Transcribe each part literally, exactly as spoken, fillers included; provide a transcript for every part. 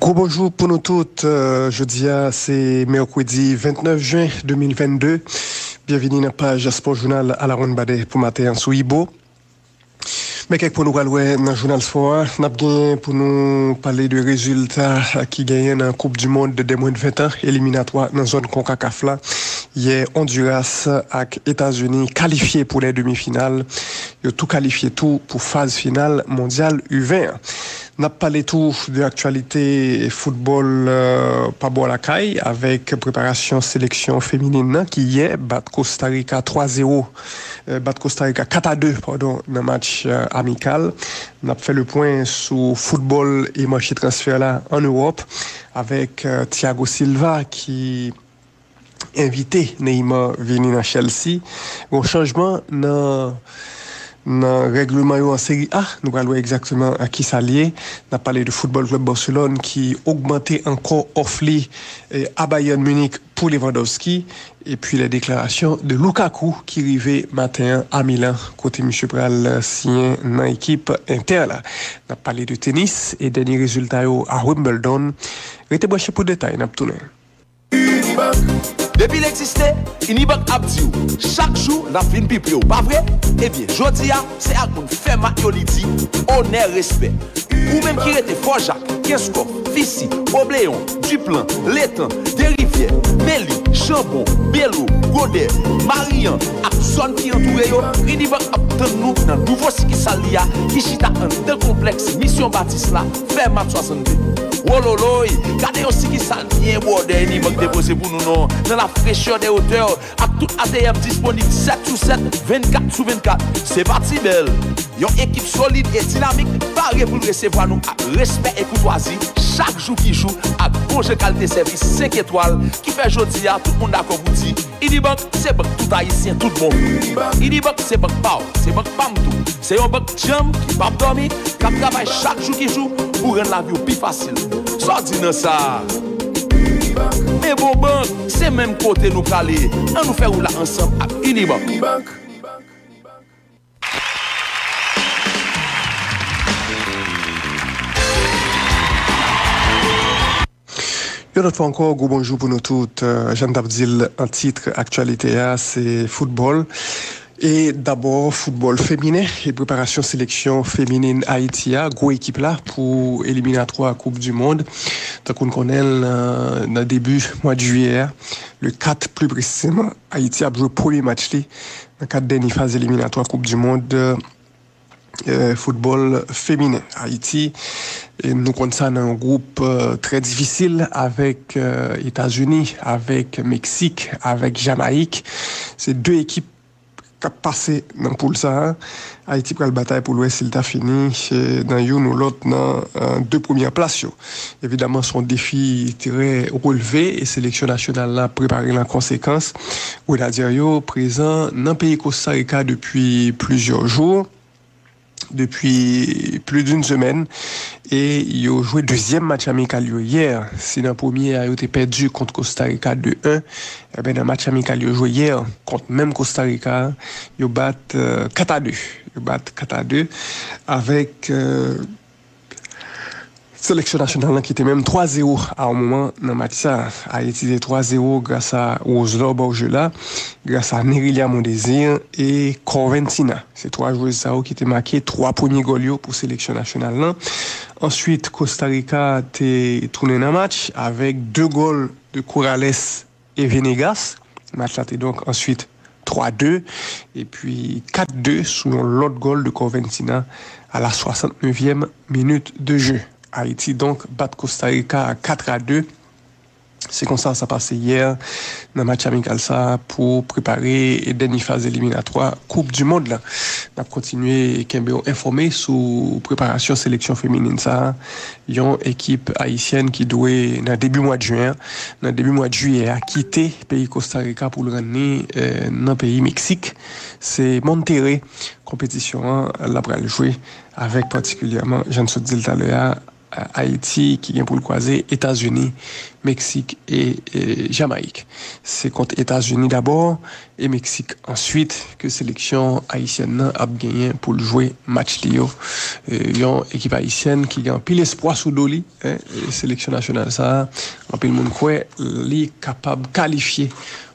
Gwo bonjou pou nou tout. Euh, jodi a, se mèkredi vennèf jen de mil vennde. Byenvini nan paj Spò Jounal Alawonnbadè pou maten an sou Ibo. Men kèk pwen nou pral wè nan jounal spò a. N ap gen pou nou pale de rezilta ki genyen nan Koup di Mond de mwens de ven an, eliminatwa nan zòn konkakaf la. Yè, Ondiras ak Etazini kalifye pou lè demi final. Yo tou kalifye tou pou faz final mondyal U ven an. N ap pale tou de aktyalite foutbòl, euh, pa bò lakay, avèk preparasyon seleksyon feminin nan ki yè bat Kostarika twa zewo, euh, bat Kostarika kat a de, padon, nan match, euh, amikal. N ap fè le pwen sou foutbòl e mache transfè la ann Ewòp avèk, euh, Thiago Silva ki envite Neymar vini nan Chelsea. Gon chanjman nan, nan règleman yo an Seri A. Nou pral wè egzakteman a ki sa l ye. N ap pale de Football Club Barcelone ki ogmante ankò òf li, eh, a Bayern Munich pou Lewandowski. Epi les déclarations de Lukaku ki rive maten an a Milan, kote misye pral, eh, siyen nan ekip Inter la. N ap pale de tenis e dènye rezilta yo a Wimbledon. Rete branche pou detay, n ap tounen. Unibank, depi l egziste, Unibank ap di w, chak jou n ap vin pi pre w, pa vre? Ebyen, jodi a, se ak moun fè mak yo li di, onè, respè. Ou menm ki rete Fò Jak, Kenskòf, Fisi, Obleyon, Diplan, Letan, Derivyè, Meli, Chanbon, Belo, Godè, Mariyan ak zòn ki antoure yo, Unibank ap tann nou nan nouvo sikisal li a ki chita anndan konplèks Misyon Batis la, Fèmat swasannde. Wololoy, gade yon sikisal byen bwòdè Unibank depoze pou nou non, dans la fraîcheur des hauteurs, ak tout A T M disponib sèt sou sèt, vennkat sou vennkat. Se pa ti bèl. Yon ekip solid e dinamik pare pou l resevwa nou ak respè e koutwazi chak jou ki jou ak bon jan kalite sèvis senk etwal ki fè jodi a tout moun dakò pou di Unibank se bank tout Ayisyen tout bon. Unibank se bank pa w, se bank pa m tou. Se yon bank djanm ki p ap dòmi, k ap travay chak jou ki jou pou rann lavi w pi fasil. Sa w di nan sa a? Men bon bank, se menm kote nou prale. Ann nou fè wout la ansanm ak Unibank. Yon lòt fwa ankò, gwo bonjou pou nou tout. Euh, jan n t ap di l an tit aktyalite a, se foutbòl. E dabò, foutbòl feminen e preparasyon seleksyon feminin Ayiti a, gwo ekip la pou eliminatwa Koup di Mond. Tankou n konnen l, nan, nan debi mwa jiyè a, le kat pli presizeman, Ayiti ap jwe premye match li nan kad dènye faz eliminatwa Koup di Mond, euh, foutbòl feminen. Ayiti, e nou konn sa nan yon gwoup, euh, trè difisil avèk, euh, Etazini, avèk Meksik, avèk Jamayik. Se de ekip k ap pase nan poul sa a. Ayiti pral batay pou l wè si l ta fini, eh, nan youn ou lòt nan, eh, de premyè plas yo. Evidaman, se yon defi trè releve e seleksyon nasyonal la prepare l an konsekans. Grenadye yo prezan nan peyi Kostarika depi plizyè jou, depi plis d'une semaine, e yo jwe dezyèm match amikal yo yè. Si nan premye a yo te pèdi kont Kostarika de en, enben, nan match amikal yo jwe yè kont menm Kostarika a, yo bat, euh, kat a de. Yo bat kat a de avèk, euh, seleksyon nasyonal lan ki te menm twa zewo a yon moman nan match sa. Ayiti te twa zewo gras a Roselor Borgella, gras a Nerilia Mondésir e Corventina. Se twa jwèz sa yo ki te make twa premye gòl yo pou seleksyon nasyonal lan. Answit, Kostarika te tounen nan match avèk de gòl de Corrales e Venegas. Match la te donk answit twa de, epi kat de sou yon lòt gòl de Corventina a la swasantnevyèm minit de jeu. Ayiti donk bat Kostarika a kat a de. Se konsa sa pase yè nan match amikal sa a pou prepare dènye faz eliminatwa Koup di Mond la. N ap kontinye kenbe w enfòme sou preparasyon seleksyon feminin sa a, yon ekip ayisyèn ki dwe nan debi mwa jen an, nan debi mwa jiyè a, kite peyi Kostarika pou l rann li, eh, nan peyi Meksik. Se Monterrey konpetisyon an l ap pral jwe avèk patikilyèman, jan n sot di l talè a, Ayiti ki gen pou l kwaze Etazini, Meksik e, e Jamayik. Se kont Etazini dabò e Meksik answit ke seleksyon ayisyèn nan ap genyen pou l jwe match li yo. E, yon ekip ayisyèn ki gen anpil espwa sou do li, en, e seleksyon nasyonal sa a, anpil moun kwè li kapab kalifye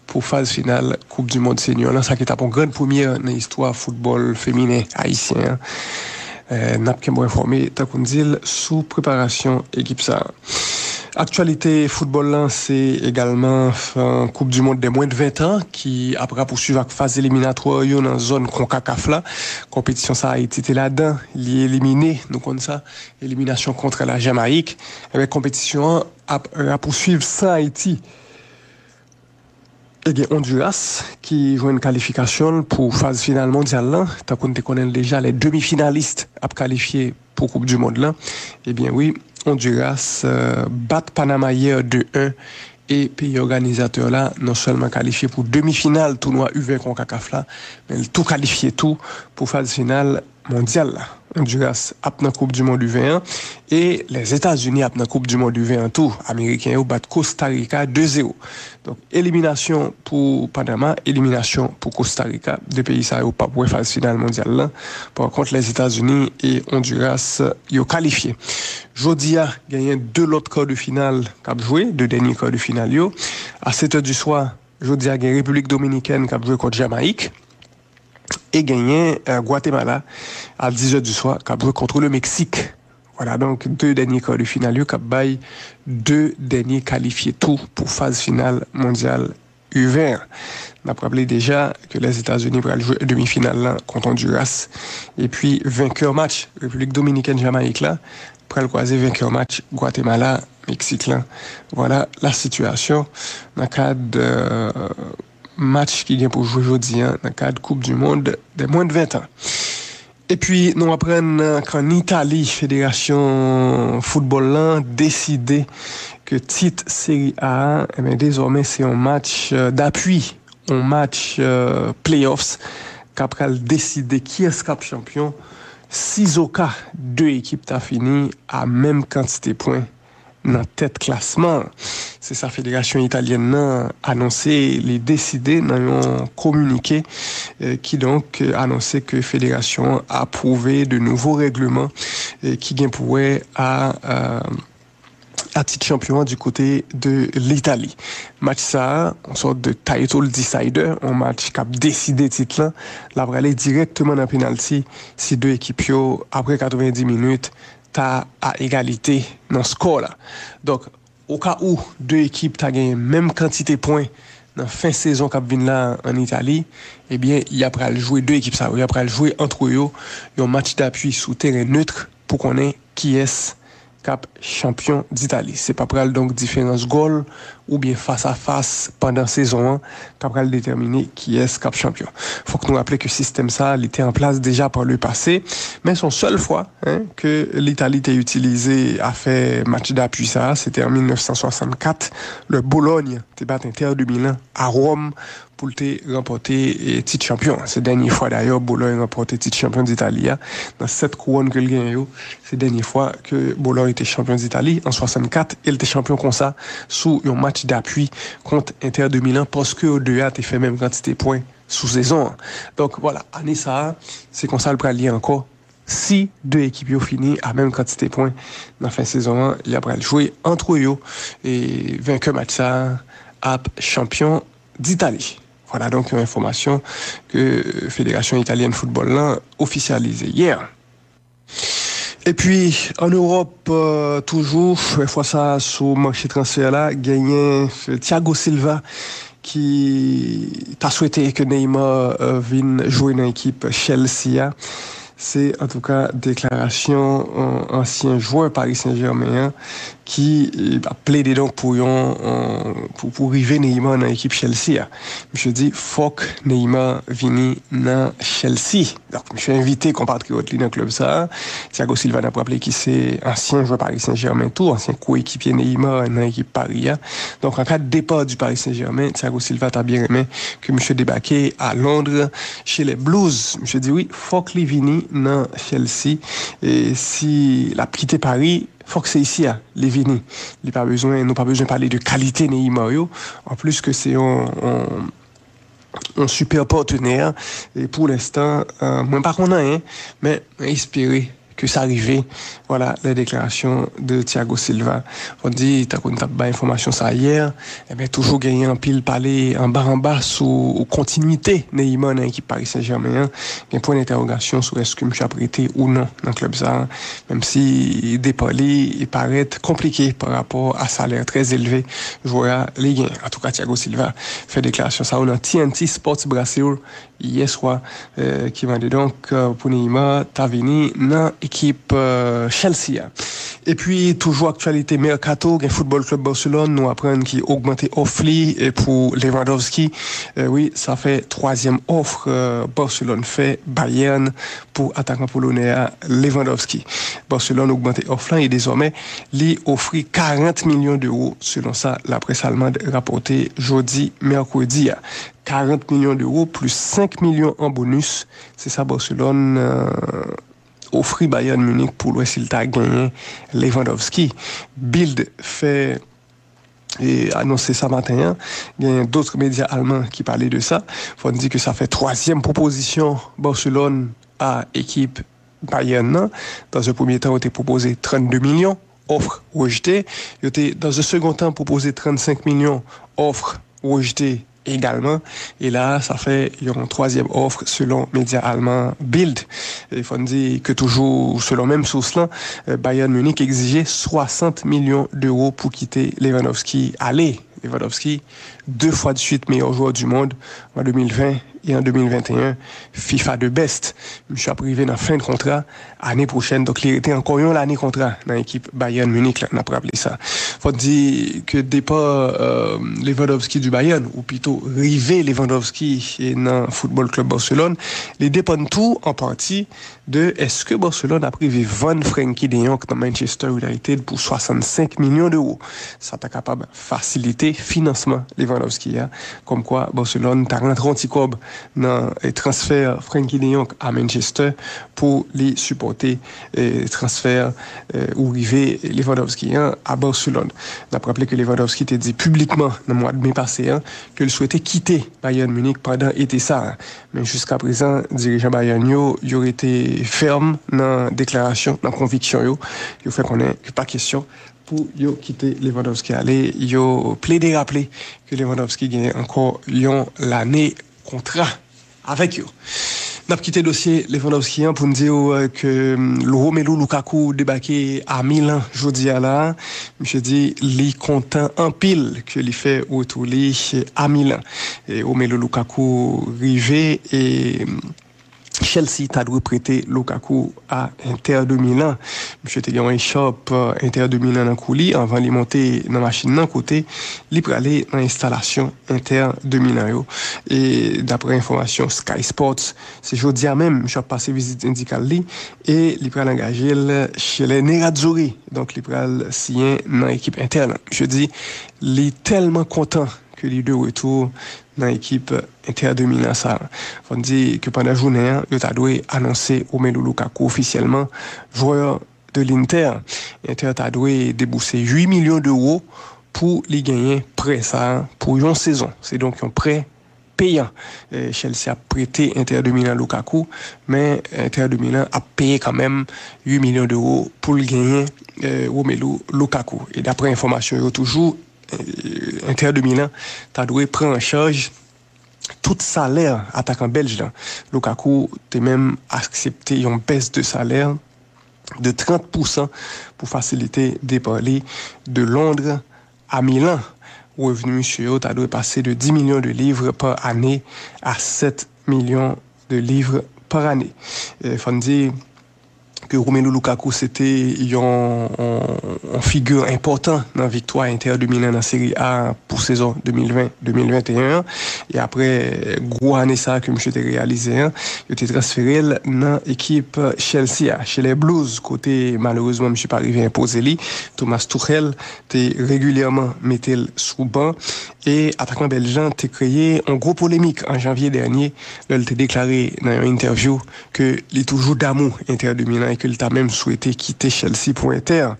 pou faz final Koup di Mond Senior lan, sa ki t ap yon grann premyè nan istwa foutbòl feminen ayisyen an. Eh, n ap kenbe w enfòme, tankou n di l, sou preparasyon ekip sa a. Aktyalite foutbòl lan, se egalman, eh, Koup di Mond dè mwens de ven tan ki ap rapousuiv ak faz eliminatwa yo nan zòn konkakaf la. Konpetisyon sa a, Ayiti te ladan, li elimine, nou konn sa, eliminasyon kont la Jamayik. Ebyen, konpetisyon an ap rapousuiv san Ayiti. E gen Ondiras ki jwenn kalifikasyon l pou faz final mondyal lan. Tankou n te konnen l deja, les demi-finalistes ap kalifye pou Koup di Mond lan. Ebyen wi, Ondiras, euh, bat Panama yè de en e peyi òganizatè la non sèlman kalifye pou demi final tounwa U ven konkakaf la, men l tou kalifye tou pou faz final mondyal la. Ondiras ap nan Koup di Mond U ven an e Lèzetazini ap nan Koup di Mond U ven an tou. Ameriken yo bat Kosta Rika de zewo. Donk, eliminasyon pou Panama, eliminasyon pou Kosta Rika. De peyi sa yo p ap wè faz final mondyal lan. Pa kont, Lèzetazini e Ondiras yo kalifye. Jodi a, genyen de lòt kar de final k ap jwe, de dènye kar de final yo. A sèt è di swa, jodi a, gen Repiblik Dominikèn k ap jwe kont Jamayik. E genyen, eh, Gwatemala a diz è di swa k ap jwe kont le Meksik. Vwala, donk, de dènye kar de final yo k ap bay de dènye kalifye tou pou faz final mondyal U ven an. N ap raple deja ke Lèzetazini pral jwe demi final lan kont Ondiras. Epi, venkè match Repiblik Dominikèn Jamayik la pral kwaze venkè match Gwatemala Meksik lan. Vwala la sitiyasyon nan kad, euh, match ki gen pou jwe jodi a nan kad Koup di Mond dè mwens de ven tan. Epi, nou aprann, euh, k'an Itali, federasyon foutbòl lan deside ke tit Seri A a, ebyen, dezòmè se yon match, euh, dapui, yon match, euh, playoffs, k ap pral deside kiyès k ap chanpyon, sizoka de ekip ta fini a menm kantite pwen nan tèt klasman an. Se sa federasyon italyèn nan anonse, li deside nan yon kominike, eh, kidonk, eh, anonse ke federasyon an apwouve de nouvo règleman, eh, ki gen pou wè a, eh, a tit chanpyon an di kote de Litali. Match sa a, yon sòt de title decider, yon match k ap deside tit lan, l ap prale dirèkteman nan penalti si de ekip yo, apre katrevenndis minit, ta a egalite nan skò la. Donk, oka ou de ekip ta genyen menm kantite pwen nan fen sezon k ap vin la an Itali, ebyen, y ap pral jwe, de ekip sa yo, y ap pral jwe antre yo yon match dapui sou teren nèt pou konnen kiyès k ap chanpyon d'Itali. Se pa pral donk diferans gòl oubyen fas a fas pandan sezon an k ap pral detèmine kiyès k ap chanpyon. Fòk nou raple ke sistèm sa a, li te an plas deja pa le pase, men se yon sèl fwa, en, ke Litali te itilize afè match dapui sa a, se te an mil nèf san swasannkat, lè Bologne te bat Inter de Milan a Wòm pou l te ranpòte, eh, tit chanpyon an. Se dènye fwa dayè Bologne ranpòte tit chanpyon d'Itali a. Nan sèt kouwòn ke l genyen yo, se dènye fwa ke Bologne te chanpyon d'Itali an swasannkat e l te chanpyon konsa sou yon match dapui kont Inter de Milan paske yo de a te fè menm kantite pwen sou sezon an. Donk, vwala, ane sa a, se konsa l pral ye ankò. Si de ekip yo fini a menm kantite pwen nan fen sezon an, y ap pral jwe antre yo e venkè match sa a ap chanpyon d'Itali. Vwala donk yon enfòmasyon ke Federasyon Italyèn Foutbòl lan ofisyalize yè. Epi, an Ewòp, euh, toujou, fwa sa a sou mache transfè la, genyen Thiago Silva ki ta swete ke Neymar, euh, vin jwe nan ekip Chelsea a. Se, antouka, deklarasyon, euh, ansyen jwè Paris Saint-Germain an ki, euh, ap plede donk pou yon, euh, pou, pou rive Neymar nan ekip Chelsea a. Misye di, fòk Neymar vini nan Chelsea. Donk, misye envite konpatriyòt li nan klèb sa a. Thiago Silva, n ap raple, ki se ansyen jwè Paris Saint-Germain tou, ansyen koekipye Neymar nan ekip Paris a. Donk, an ka de depa di Paris Saint-Germain, Thiago Silva ta byen renmen ke misye debake a Londres, chez les Blues. Misye di wi, fòk li vini nan Chelsea. E si l ap kite Paris, fòk se isi a li vini. Li pa bezwen, nou pa bezwen pale de kalite Neymar yo. Anplis ke se yon, yon, yon super patenè. E pou lenstan, euh, mwen pa konn anyen, men mwen espere ke sa rive. Vwala, les déclarations de Thiago Silva. Fò n di, tankou n t ap bay enfòmasyon sa yè, ebyen, toujou genyen anpil pale anba anba sou kontinite Neymar nan ekip Paris Saint-Germain an. Gen pwen dentèwogasyon sou èske misye ap rete ou non nan klèb sa a, menm si depa li parèt konplike pa rapò a salè trè elve jwè a li gen. Antouka, Thiago Silva fè deklarasyon sa yo nan T N T Sports Brasil yè swa, euh, ki mande donk, euh, pou Neymar ta vini nan ekip, euh, Chelsea a. Epi, toujou aktyalite mèkato, gen Football Club Barcelone, nou aprann ki ogmante òf li, e pou Lewandowski. Euh, wi, sa fè twazyèm òf, euh, Barcelone fè Bayern pou atakan polonè a, Lewandowski. Barcelone ogmante òf lan e dezòmè, li ofri karant milyon dewo, selon sa laprès almand rapòte jodi mèkredi a. Karant milyon dewo plis senk milyon an bonis, se sa Barcelone, euh, ofri Bayern Munich pou l wè si l ta genyen Lewandowski. Bild fè, e, anonse sa maten an. Gen dòt medya alman ki pale de sa. Fò n di ke sa fè twazyèm pwopozisyon Barcelone a ekip Bayern nan. Dans un premier temps, yo te pwopoze trannde milyon, òf rejte. Yo te, dans un second temps, pwopoze trannsenk milyon, òf rejte egalman. E la, sa fè yon twazyèm òf selon medya alman Bild. E fò n di ke toujou selon menm sous lan, euh, Bayern Munich egzije swasant milyon dewo pou kite Lewandowski ale. Lewandowski, de fwa de swit meyè jwè di mond an de mil ven e an de mil venteyen, FIFA the best. Misye ap rive nan fen de kontra ane pwochèn, donk li rete ankò yon lane kontra nan ekip Bayern Munich la, n ap raple sa. Fò n di ke depa, euh, Lewandowski du Bayern, ou pito rive Lewandowski nan Football Club Barcelone, li depann tou an pati de èske Barcelone ap rive vann Frenkie de Jong nan Manchester United pou swasannsenk milyon dewo. Sa ta kapab fasilite finansman Lewandowski a, kòmkwa Barcelone ta rantre yon ti kòb nan, eh, transfè Frenkie de Jong a Manchester pou li sipòte, eh, transfè, eh, ou rive Lewandowski an a Barcelone. N ap raple ke Lewandowski te di piblikman nan mwa de me pase an ke l swete kite Bayern Munich pandan ete sa a. Men jiskaprezan, dirijan Bayern yo, yo rete fèm nan deklarasyon, nan konviksyon yo. Yo fè konnen ke pa kesyon pou yo kite Lewandowski ale. Yo plede raple ke Lewandowski gen ankò yon lane kontra avèk yo. N ap kite dosye Lewandowski an pou n di w, euh, ke, mm, Romelu Lukaku debake a Milan jodi a la. Misye di li kontan anpil ke li fè retou li a Milan. E Romelu Lukaku rive e, mm, Chelsea ta dwe prete Lukaku a Inter de Milan. Misye te gen yon echòp, euh, Inter de Milan nan kou li anvan li monte nan machin nan kote li prale nan enstalasyon Inter de Milan yo. E daprè enfòmasyon Sky Sports, se jodi a menm misye ap pase vizit medikal li e li pral angaje l chez les Nerazzurri. Donk li pral siyen nan ekip Inter lan. Misye di li tèlman kontan ke li de retou nan ekip Inter de Milan sa. Fò n di ke pandan jounen an, yo ta dwe anonse Romelu Lukaku ofisyèlman jwè de l'Inter. Inter ta dwe debouse uit milyon dewo pou li genyen prè sa pou yon sezon. Se donk yon prè peyan. Eh, Chelsea ap prete Inter de Milan Lukaku, men Inter de Milan ap peye kanmenm uit milyon dewo pou l genyen, eh, Romelu Lukaku. E daprè enfòmasyon yo toujou, eh, Inter de Milan ta dwe pran an chaj tout salè atakan bèlj lan. Lukaku te menm aksepte yon bès de salè de trant pousan pou fasilite depa li de Londres a Milan. Revni misye yo ta dwe pase de dis milyon de livres par année à sept millions de livres par année. Eh, fò n di, ke Romelu Lukaku se te yon, yon, yon figi enpòtan nan viktwa Inter de Milan nan Seri A pou sezon de mil ven, de mil venteyen an. E aprè gwo ane sa a ke misye te reyalize an, yo te transfere l nan ekip Chelsea a, chez les Blues, kote malerezman misye pa rive enpoze li. Thomas Tuchel te regilyèman mete l sou ban. E atakan bèlj lan te kreye yon gwo polemik an janvye dènye, lè l te deklare nan yon entèvyou ke li toujou damou Inter de Milan e ke li ta menm swete kite Chelsea pou Inter.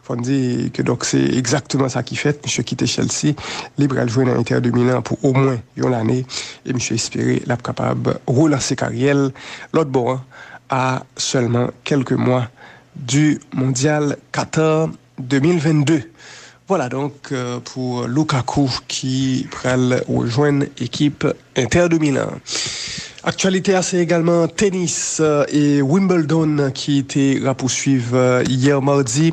Fò n di ke donk se egzakteman sa ki fèt. Misye kite Chelsea, li pral jwe nan Inter de Milan pou omwen yon lane, e misye espere l ap kapab relanse karyè l lòt bò an, a sèlman kèlke mwa du Mondial Qatar de mil vennde. Vwala donk, euh, pou Lukaku ki pral rejwenn ekip Inter de Milan. Aktyalite a se egalman tenis, euh, e Wimbledon ki te rapouswiv, euh, yè madi.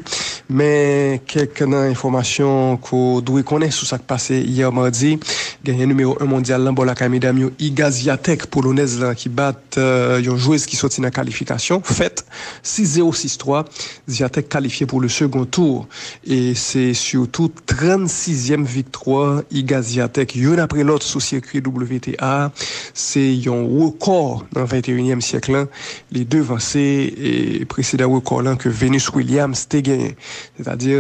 Men kèk nan enfòmasyon ke w dwe konnen sou sa k pase yè madi. Genyen nimewo en mondyal lan bò lakay medam yo, Iga Swiatek, polonèz lan, ki bat, euh, yon jwez ki soti nan kalifikasyon, fèt, sis zewo, sis twa. Swiatek kalifye pou le second tour. E se sitou trannsizyèm viktwa Iga Swiatek, youn apre lòt, sou sirkui W T A. Se yon rekò nan venteyinyèm syèk lan. Li devanse, e, presedan rekò lan ke Venus Williams te genyen. Sètadi,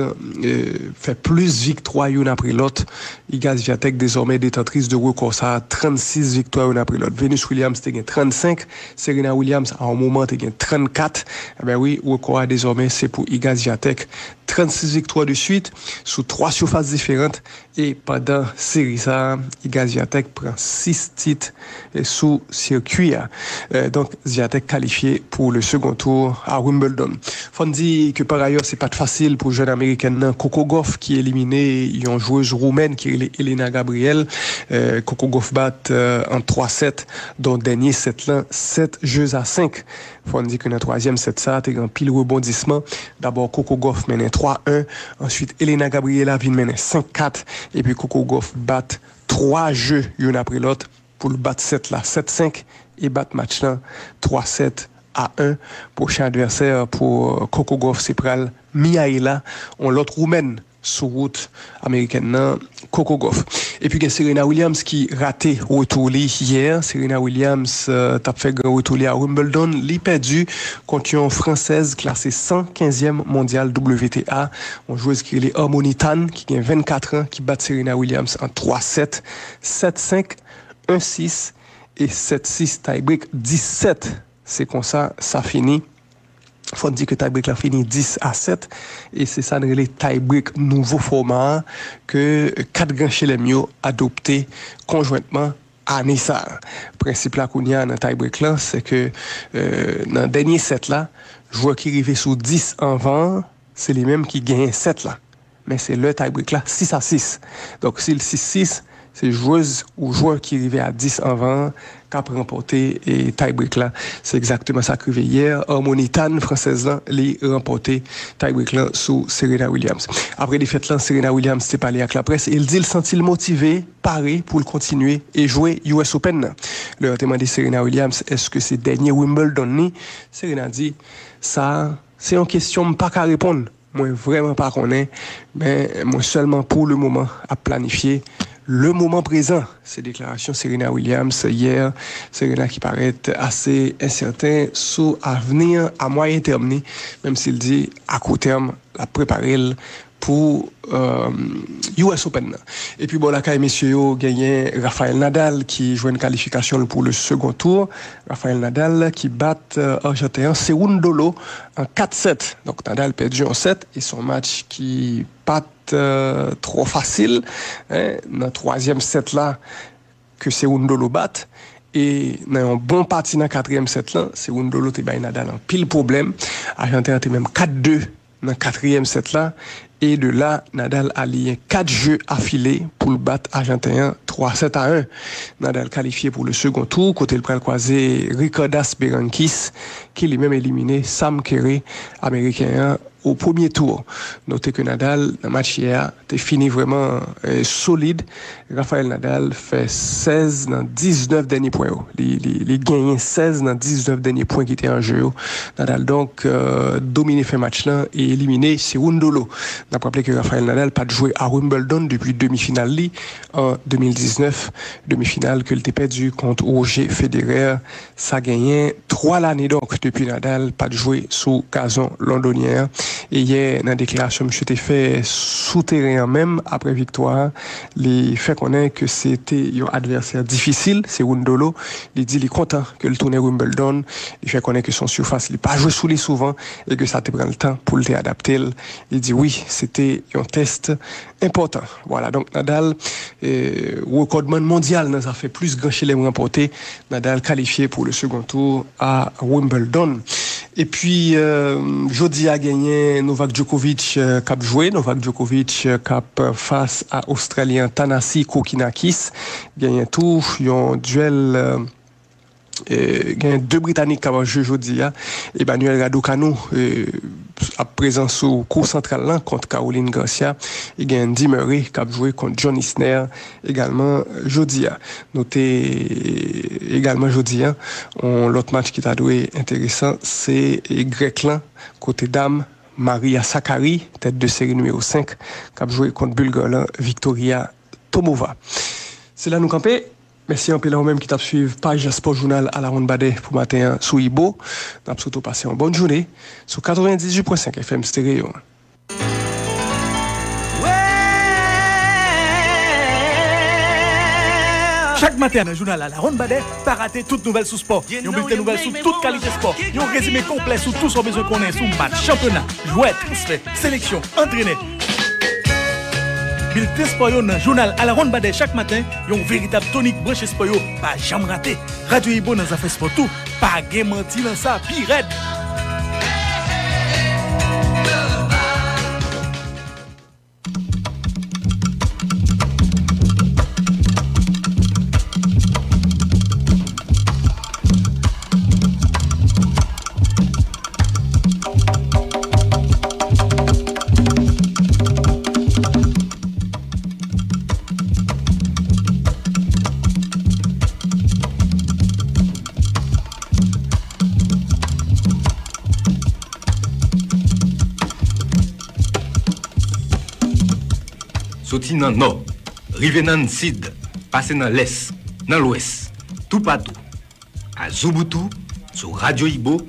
e, fè plis viktwa youn apre lòt. Iga Swiatek dezòmè detantris de rekò sa a, trannsis viktwa youn apre lòt. Venus Williams te gen trannsenk, Serena Williams, a yon moman, te gen trannkat. Enben wi, rekò a dezòmè se pou Iga Swiatek. Trannsis viktwa de swit sou twa sifas diferan. E pandan seri sa a, Iga Swiatek pran sis tit, e, sou sirkui a. E, donk, Swiatek kalifye pou le second tour a Wimbledon. Fò n di ke parayè, se pa t fasil pou jèn amerikèn nan Coco Gauff ki elimine yon jwez woumèn ki rele Elena Gabriel. E, Coco Gauff bat, e, an twa sèt, don dènye sèt lan, sèt jeux à cinq. Fò n di ke nan twazyèm sèt sa a, te gen anpil rebondisman. Dabò, Coco Gauff mennen twa en, answit Elena Gabriela vin mennen senk kat, epi Coco Gauff bat twa jeux youn apre lòt pou l bat sèt la sèt senk e bat match lan twa sèt a en. Pwochen advèsè pou, euh, Coco Gauff se pral Mihaela, yon lòt woumèn sou wout amerikèn nan, Coco Gauff. Epi gen Serena Williams ki rate retou li yè. Serena Williams, euh, t ap fè gran retou li a Wimbledon. Li pèdi kont yon fransèz klase san kenzyèm mondyal W T A, yon jwez ki rele Harmony Tan, ki gen vennkat an, ki bat Serena Williams an twa sèt, sèt senk, en sis e sèt sis, tiebreak disèt. Se konsa sa fini. Fò n di ke tiebreak la fini dis a sèt, e se sa n rele tiebreak nouvo fòma a ke kat gran chelèm yo adopte konjwentman ane sa a. Prensip la kounye a nan tiebreak lan, se ke, euh, nan dènye sèt la, jwè ki rive sou dis anvan an, se li menm ki genyen sèt la. Men se lè tiebreak la sis a sis. Donk, si l sis sis, se jwez ou jwè ki rive a dis anvan an k ap ranpòte, e, tiebreak la. Se egzakteman sa k rive yè. Harmony Tan, fransèz lan, li ranpòte tiebreak lan sou Serena Williams. Apre defèt lan, Serena Williams te pale ak laprès e l di l santi l motive, pare pou l kontinye e jwe U S Open nan. Lè yo te mande Serena Williams èske se dènye Wimbledon li, Serena di, sa a, se yon kesyon m pa ka reponn. Mwen vrèman pa konnen, men mwen sèlman pou le moman ap planifye le moman prezan. Se deklarasyon Serena Williams yè. Serena ki parèt ase ensèten sou avni a mwayen tèm ni, menm si l di a kou tèm l ap prepare l pou, euh, U S Open nan. Epi bò lakay mesye yo, genyen Rafael Nadal ki jwenn kalifikasyon l pou le second tour. Rafael Nadal ki bat, euh, Ajanten an Cerundolo an kat sèt. Donk, Nadal pèdi yon sèt e se yon match ki pa t, euh, twò fasil, en, nan twazyèm sèt la ke Cerundolo bat. E nan yon bon pati nan katriyèm sèt lan, Cerundolo te bay Nadal anpil pwoblèm. Ajanten an te menm kat de nan katriyèm sèt la. E de la, Nadal aliyen kat je afile pou l bat Ajanten an twa sèt a en. Nadal kalifye pou le second tour, kote l pral kwaze Ricardas Berankis, ki li menm elimine Sam Querrey, Ameriken an, o premye tou. Note ke Nadal, nan match yè a, te fini vrèman, eh, solid. Rafael Nadal fè sèz nan diznèf dènye pwen yo. Li, li, li genyen sèz nan diznèf dènye pwen ki te an je yo. Nadal, donk, eh, domine fen match lan e elimine Cerundolo. N ap raple ke Rafael Nadal pa t jwe a Wimbledon depi demi final li an de mil diznèf, demi final ke l te pèdi kont Roger Federer. Sa genyen twa lane, donk, depi Nadal pa t jwe sou gazon londonyen an. E yè, nan deklarasyon misye te fè sou teren an menm, apre viktwa a, li fè konnen ke se te yon advèsè difisil, Cerundolo. Li di li kontan ke l tounen Wimbledon. Li fè konnen ke se yon sifas li pa jwe sou li souvan e ke sa te pran l tan pou l te adapte l. Li di wi, se te yon tès enpòtan. Vwala, donk Nadal, eh, rekòdmann mondyal nan zafè plis gran chelèm ranpòte, Nadal kalifye pou le second tour a Wimbledon. Epi, eh, jodi a genyen Novak Djokovic, eh, k ap jwe. Novak Djokovic, eh, k ap fas a Ostralyen Thanasi Kokkinakis. Genyen tou yon dyèl, eh, Eh, gen de Britanik k ap jwe jodi a. Emmanuel Raducanu, eh, ap prezan sou kou santral lan kont Caroline Garcia. E gen Andy Murray k ap jwe kont John Isner egalman jodi a. Note egalman jodi a, yon lòt match ki ta dwe enteresan, se, eh, Grèk lan, kote dam Maria Sakkari, tèt de seri nimewo senk, k ap jwe kont Bilgar lan, Victoria Tomova. Se la nou kanpe. Mèsi anpil a ou menm ki t ap swiv paj Sport Journal Alaronnbadè pou maten an sou Ibo. N ap swete w pase yon bòn jounen sou katrevendizuit pwen senk F M Stereo. Chak maten nan jounal Alaronnbadè, pa rate tout nouvèl sou spò. Yon bilten nouvèl sou tout kalite spò. Yon rezime konplè sou tou sa w bezwen konnen sou match, chanpyona, jwè, transfè, seleksyon, antrenè. Bilten spò yo nan jounal Alaronnbadè chak maten, yon veritab tonik branche spò yo pa janm rate. Radyo Ibo nan zafè spò tou, pa gen manti nan sa, pi rèd. Soti nan nò, rive nan sid, pase nan lès, nan lwès, toupatou. Azouboutoutou, sou Radyo Ibo,